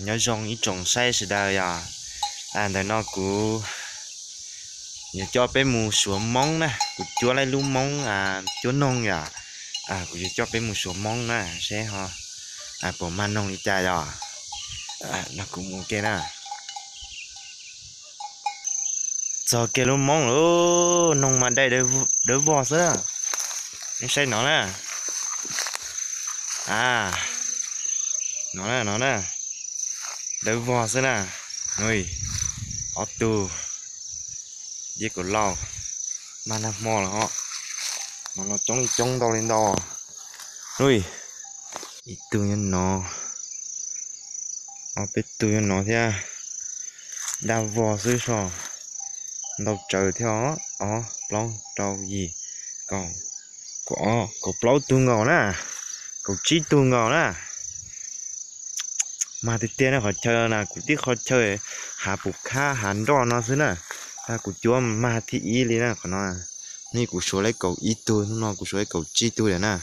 Nyob zoo ib tsoom saib sawv daws yom. Ntawm no kuv yuav coj peb mus suav moob na, kuv cuab lub moob cuab noog yom. Kuv yuav coj peb mus suav moob na seb puas mag noog li cas yom. No kuv mus ke na. Txog kiag lub moob lawm, noog mas dai dawb vog xwb na. Nej saib no na. A, no na, no na, dawb vog xwb na. Ob tug, yeb kaum lauj, mag nag hmo lawm ho. No no coob li coob ntau li ntau. Ib tug nyob no, ob peb tug nyob no thiab. Dawb vog xwb so. Ntau tsawv thiab os, ob plaub rau yim, kaum, kaum plaub tug nkaus na, kaum tsib tug nkaus na. Mag tiag tiag na qhov chaw na, kuv tib qhov chaw hav pum khab hav nroj no xwb na. Tab kuv cuab mag thib ib li na qhov no. Hnub kuv suav li kaum ib tug, hnub no kuv suav li kaum tsib tug lawm na.